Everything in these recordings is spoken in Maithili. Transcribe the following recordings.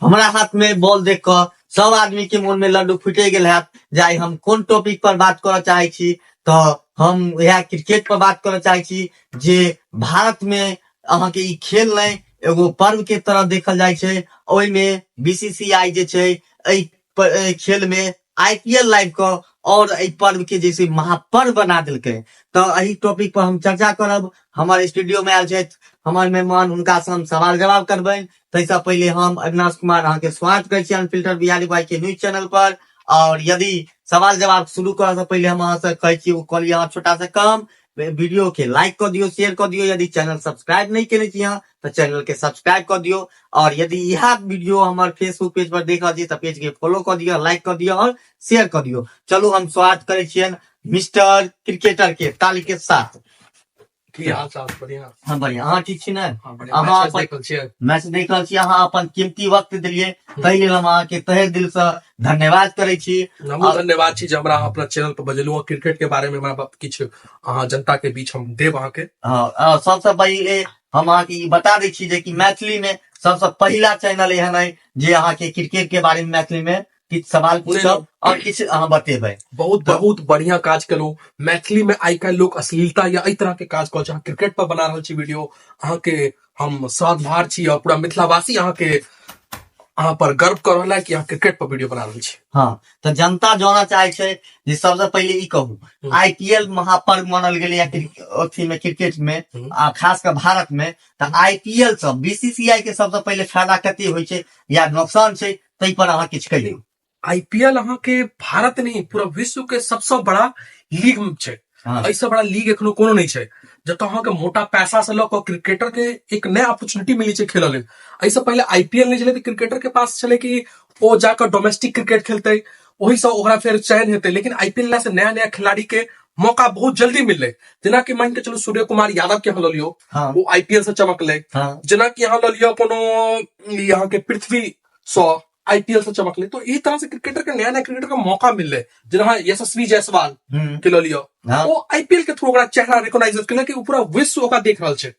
हमरा हाथ में बॉल देख कऽ सब आदमी के मोन में लड्डू फूटे गेल हैत जे आइ हम कोन टॉपिक पर बात करऽ चाहै छी। तऽ हम इएह क्रिकेट पर बात करऽ चाहै छी जे भारत में अहाँके ई खेल नहि एगो पर्व के तरह देखल जाइ छै। ओहिमे बीसीसीआई जे छै एहि खेल में आईपीएल लाइव कऽ और एहि पर्व के जैसे महापर्व बना देलकै। तऽ एहि टॉपिक पर हम चर्चा करब। हमर स्टूडियो में आयल छथि हमर मेहमान, हुनका से हम सवाल जवाब करबै। ताहिसँ पहिले हम अविनाश कुमार अहाँके स्वागत करै छी अनफिल्टर बिहारी भाई के न्यूज चैनल पर। और यदि सवाल जवाब शुरू करऽ से पहिले हम अहाँ से कहै छी, ओ कहलियै अहाँ छोटा सा काम, वीडियो के लाइक कऽ दियौ, शेयर कऽ दियौ। यदि चैनल सब्सक्राइब नहि केने छी अहाँ तऽ चैनल के सब्सक्राइब कऽ दियौ। और यदि इएह वीडियो हमर फेसबुक पेज पर देख रहल छी तऽ पेज के फॉलो कऽ दियौ, लाइक कऽ दियौ और शेयर कऽ दियौ। चलू हम स्वागत करै छियनि मिस्टर क्रिकेटर के ताली के साथ। की हाल चाल? बढ़िया। हाँ बढ़िया, अहाँ ठीक छी ने? हाँ, बढ़िया। अहाँ मैच अपन देख रहल छियै? मैच देख रहल छी। अहाँ अपन कीमती वक्त देलियै ताहि लेल हम अहाँके तहे दिल से धन्यवाद करै छी। हमहूँ धन्यवाद छी जे हमरा अहाँ अपना चैनल पर बजेलहुँ। क्रिकेट के बारे में हमरा किछु अहाँ जनता के बीच हम देब अहाँके। हाँ, सबसँ पहिले हम अहाँके ई बता दै छी जे कि मैथिली में सबसँ पहिला चैनल एहन अइ जे अहाँके क्रिकेट के बारे में मैथिली में किछु सवाल पूछब और किछु अहाँ बतेबै। बहुत बहुत बढ़िया काज केलहुँ। मैथिली में आइ काल्हि लोक अश्लीलता या एहि तरह के काज कऽ छै, क्रिकेट पर बना रहल छी वीडियो। अहाँके हम साधुहार छी और पूरा मिथिलावासी अहाँके अहाँ पर गर्व कऽ रहल है कि अहाँ क्रिकेट पर वीडियो बना रहल छी। हाँ, तऽ जनता जाना चाहे छै जे सबसे पहिले ई कहू, आईपीएल महापर्व मानल गेलै अथी में क्रिकेट में आ खास कऽ भारत में, तऽ आईपीएल से बीसीसीआई के सबसे पहिले फायदा कते होइ छै या नुकसान छै, ताहि पर अहाँ किछु कहियौ। आईपीएल अहाँके भारत नहीं पूरा विश्व के सबसे बड़ा लीग छै। एहिसँ बड़ा लीग एखनो कोनो नहि छै जतऽ अहाँके मोटा पैसा से लऽ कऽ क्रिकेटर के एक नया अपॉर्चुनिटी मिलै छै खेलऽ लेल। एहिसँ पहिले आईपीएल नहि छलै तऽ क्रिकेटर के पास छलै कि ओ जाकऽ डोमेस्टिक क्रिकेट खेलतै, ओहिसँ ओकरा फेर चयन हेतै। लेकिन आईपीएल से नया नया खिलाड़ी के मौका बहुत जल्दी मिललै। जेनाकि मान के चलू सूर्य कुमार यादव के अहाँ लऽ लियौ, ओ आईपीएल से चमकलै। जेनाकि अहाँ लऽ लियौ कोनो ई अहाँके पृथ्वी शॉ आईपीएल से चमकले। तो एहि तरह से क्रिकेटर के नया नया क्रिकेटर के मौका मिलले। जेना यशस्वी जायसवाल के लऽ लियौ, ओ आईपीएल के थ्रू ओकरा चेहरा रिकॉग्नाइज केलक कि ओ पूरा विश्व ओकरा देख रहल छै।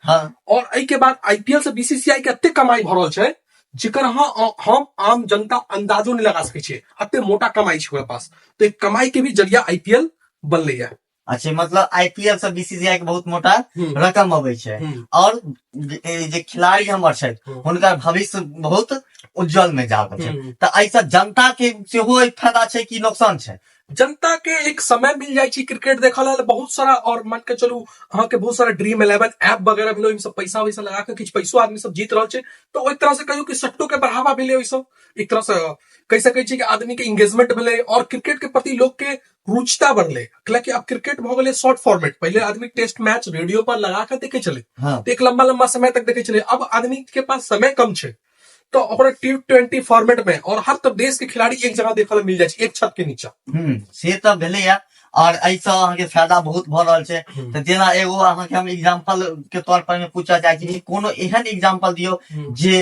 और एहि के बाद आईपीएल से बीसीसीआई के एते कमाई भऽ रहल छै जेकर अहाँ हम आम जनता अंदाजो नहीं लगा सकै छियै, एते मोटा कमाई छै ओकरा पास। तो एक कमाई के भी जरिया आईपीएल बनलै है। अच्छा, मतलब आईपीएल से बीसीसीआई के बहुत मोटा रकम अबै छै और जे खिलाड़ी हमर छथि हुनकर भविष्य बहुत उज्जवल में जा रहल छै। तऽ एहिसँ जनता के सेहो एक फायदा छै कि नुकसान छै? जनता के एक समय मिल जाइ छै क्रिकेट देखऽ लेल बहुत सारा। और मान के चलू अहाँके बहुत सारा ड्रीम इलेवन ऐप वगैरह भेलै, ओहिमे सब पैसा वैसा लगा के किछु पैसो आदमी सब जीत रहल छै। तऽ ओहि तरह से कहियौ कि सट्टो के बढ़ावा भेलै, ओहिसँ एक तरह से कहि सकै छी कि आदमी के एंगेजमेंट भेलै और क्रिकेट के प्रति लोक के रुचिता बढ़ले। कैलाकि आब क्रिकेट भऽ गेलै शॉर्ट फॉर्मेट। पहिले आदमी टेस्ट मैच रेडियो पर लगा के देखे छलै, तऽ एक लंबा लंबा समय तक देखे छलै। अब आदमी के पास समय कम छै तो ओकरा टी20 फॉर्मेट में और हर तरह देश के खिलाड़ी एक जगह देखल मिल जाइ छै, एक छत के नीचा। से तऽ भेलैया और एहिसँ अहाँके फायदा बहुत भऽ रहल छै। तऽ जेना एगो अहाँके हम एग्जाम्पल के तौर पर मे पूछऽ चाहै छी कि कोनो एहन एग्जाम्पल दियौ जे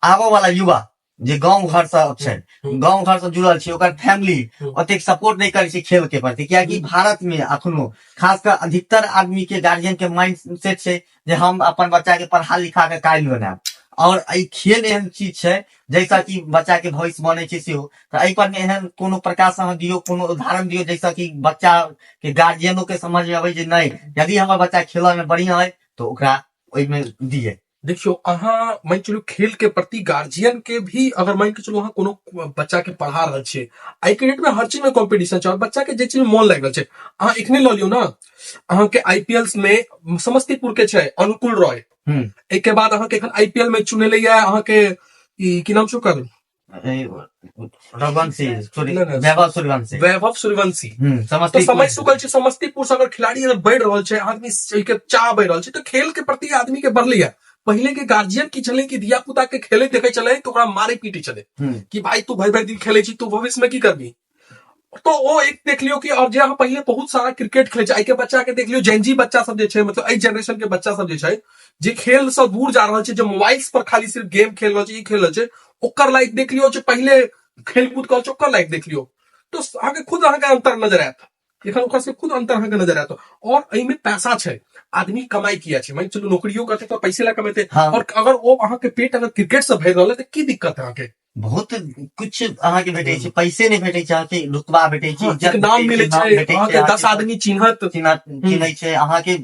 आबऽ वाला युवा जे गाँव घर से छै, गाँव घर से जुड़ल छै, ओकर फैमिली ओतेक सपोर्ट नहि करै छै खेल के प्रति, कियाकि भारत में अखनो खास कर अधिकतर आदमी के गार्जियन के माइंड सेट छै जे हम अपन बच्चा के पढ़ा लिखा के काबिल बनायब और एहि खेल एहन चीज छै जैसा कि बच्चा के भविष्य बनै छै सेहो। तऽ एहि पर मे एहन कोनो प्रकाश अहाँ दियौ, कोनो उदाहरण दियौ जैसा कि बच्चा के गार्जियनो के समझ में अबै जे नहि, यदि हमर बच्चा खेलऽ में बढ़िया है तऽ ओकरा ओहिमे दियै। देखियौ, अहाँ मान चलू खेल के प्रति गार्जियन के भी अगर मान के चलू अहाँ कोनो बच्चा के पढ़ा रहल छियै, आइ के डेट में हर चीज में कॉम्पिटिशन छै और बच्चा के जे चीज में मोन लागि रहल छै। अहाँ एखने लऽ लियौ ने, अहाँके आईपीएल में समस्तीपुर के छै अनुकूल रॉय, एहि के बाद अहाँके एखन आईपीएल में चुनेलै या अहाँके ई की नाम छै ओकर, रघुवंशी, वैभव सूर्यवंशी। वैभव सूर्यवंशी। तो समझ चुकल छै समस्तीपुर से अगर खिलाड़ी अगर बढ़ि रहल छै, आदमी के चाह बढ़ि रहल छै, तऽ खेल के प्रति आदमी के बढ़ले है। पहिले के गार्जियन की छलै कि धिया पुता के खेले देखे छलै तऽ ओकरा मारे पीटे छलै कि भाई तू भरि भरि दिन खेले छी, तू भविष्य में की करबी। तो ओ एक देख लियौ कि और जे अहाँ पहिले बहुत सारा क्रिकेट खेलै छै, आइ के बच्चा के देख लियौ, जेनजी बच्चा सब जे छै, मतलब एहि जनरेशन के बच्चा सब जे छै, जे खेल से दूर जा रहल छै, जे मोबाइल पर खाली सिर्फ गेम खेल रहल छै, ई खेल रहल छै, ओकर लाइफ देख लियौ, जे पहिले खेल कूद कर छै ओकर लाइफ देख लियौ, तो अहाँके खुद अहाँके अंतर नजर आयत। एखन ओकर से खुद अंतर अहाँके नजर आयत। और एहिमे पैसा छै। आदमी कमाई किया छै, मान चलू नौकरियो करते तऽ पैसे ला कमेते। हाँ। और अगर ओ अहाँके पेट अगर क्रिकेट से भरि रहल है तऽ की दिक्कत है अहाँके? बहुत कुछ अहाँके भेटै छै, पैसे नहि भेटै छै, अहाँके रुतबा भेटै छै, हाँ, इज्जत एक नाम भेटै मिलै छै, नाम छै, भेटै छै, अहाँके 10 अहाँके आदमी चिन्हत, चिन्है छै अहाँके,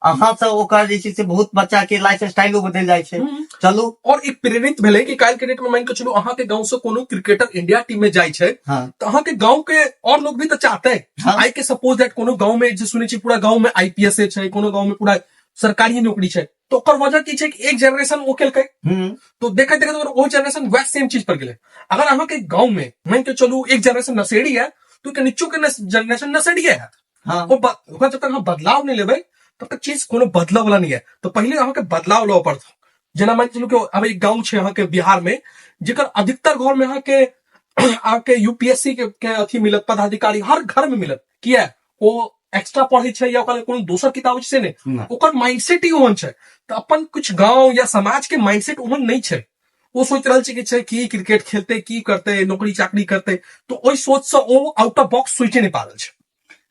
अहाँ से ओकर जे छै से बहुत बच्चा के लाइफ स्टाइलो बदलि जाइ छै। चलू, और एक प्रेरित भेलै कि काल्हि के डेट में मान के चलू अहाँके गांव से कोनो क्रिकेटर इंडिया टीम में जाइ छै, हाँ। तऽ अहाँके गांव के और लोग भी तऽ चाहते। हाँ। आई के सपोज that कोनो गांव में जे सुनै छी पूरा गांव में आईपीएस छै, कोनो गांव में पूरा सरकारी नौकरी छै, तऽ ओकर वजह की छै कि एक जनरेशन ओ केलकै, तो देखैत देखैत अगर ओ जनरेशन वएह सेम चीज पर गेलै। अगर अहाँके गांव में मान के चलू एक जनरेशन नशेड़ी है तो ओहिके नीचो के जनरेशन नशेड़िए है। हाँ। ओ ओकरा जब तक अहाँ बदलाव नहि लेबै तब तक चीज कोनो बदलऽ वाला नहि है। तऽ पहिले अहाँके बदलाव लाबऽ पड़त। जेना मान चलू कि अब एक गाँव छै अहाँके बिहार में जेकर अधिकतर घर में अहाँके यूपीएससी के अथी मिलत, पदाधिकारी हर घर में मिलत। किया ओ एक्स्ट्रा पढ़ै छै या ओकरा कोनो दोसर किताब छै से नहि, नहि। ओकर माइंडसेट ही ओहन छै। तऽ अपन कुछ गाँव या समाज के माइंडसेट ओहन नहि छै। ओ सोचि रहल छै कि छै की क्रिकेट खेलते, की करते, नौकरी चाकरी करते, तऽ ओहि सोच से ओ आउट ऑफ बॉक्स सोचे नहि पारल छै।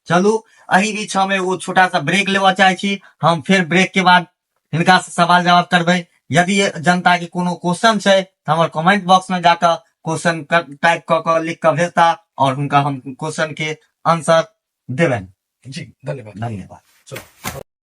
चलू, एहि बीच हम एगो छोटा सा ब्रेक लेबऽ चाहे छी। हम फेर ब्रेक के बाद हिनका से सवाल जवाब करबै। यदि जनता के कोनो क्वेश्चन छै तऽ हमर कमेंट बॉक्स में जाकऽ क्वेश्चन टाइप कऽ कऽ लिख कऽ भेजता और हुनका हम क्वेश्चन के आंसर देबनि। जी, धन्यवाद। धन्यवाद। चलू।